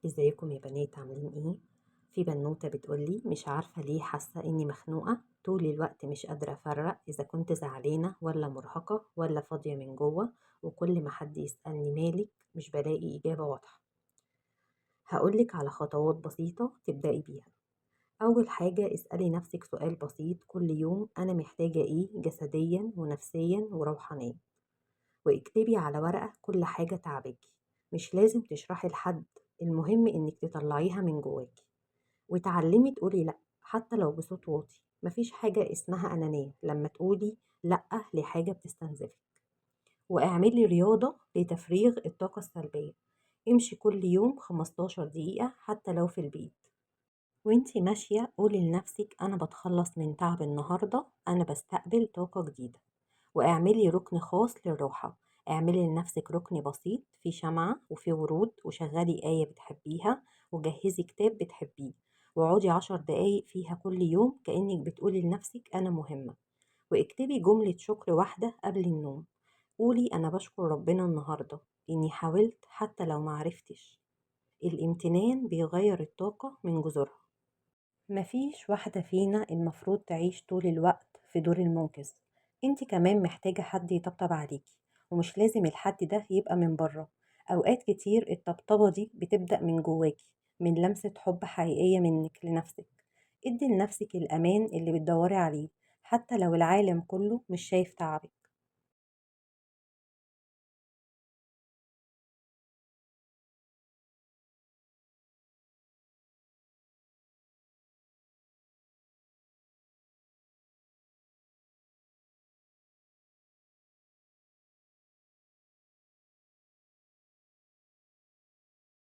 ازيكم يا بنات، عاملين ايه؟ في بنوتة بتقولي مش عارفة ليه حاسة اني مخنوقة طول الوقت، مش قادرة افرق اذا كنت زعلانة ولا مرهقة ولا فاضية من جوه، وكل ما حد يسألني مالك مش بلاقي اجابة واضحة. هقولك على خطوات بسيطة تبدأي بيها. اول حاجة اسألي نفسك سؤال بسيط كل يوم: انا محتاجة ايه جسديا ونفسيا وروحانيا؟ واكتبي على ورقة كل حاجة تعباكي، مش لازم تشرحي لحد، المهم إنك تطلعيها من جواكي. وتعلمي تقولي لأ حتى لو بصوت واطي، مفيش حاجة اسمها أنانية لما تقولي لأ لحاجة بتستنزفك. واعملي رياضة لتفريغ الطاقة السلبية، امشي كل يوم 15 دقيقة حتى لو في البيت. وانتي ماشية قولي لنفسك أنا بتخلص من تعب النهاردة، أنا بستقبل طاقة جديدة. واعملي ركن خاص للراحة، اعملي لنفسك ركن بسيط فيه شمعة وفيه ورود، وشغلي آية بتحبيها، وجهزي كتاب بتحبيه، واقعدي 10 دقايق فيها كل يوم كأنك بتقولي لنفسك أنا مهمة. واكتبي جملة شكر واحدة قبل النوم، قولي أنا بشكر ربنا النهاردة إني حاولت حتى لو معرفتش. الامتنان بيغير الطاقة من جذورها. مفيش واحدة فينا المفروض تعيش طول الوقت في دور المنقذ، انت كمان محتاجة حد يطبطب عليكي، ومش لازم الحد ده يبقى من بره. أوقات كتير الطبطبة دي بتبدأ من جواكي، من لمسة حب حقيقية منك لنفسك. ادي لنفسك الأمان اللي بتدوري عليه حتى لو العالم كله مش شايف تعبك.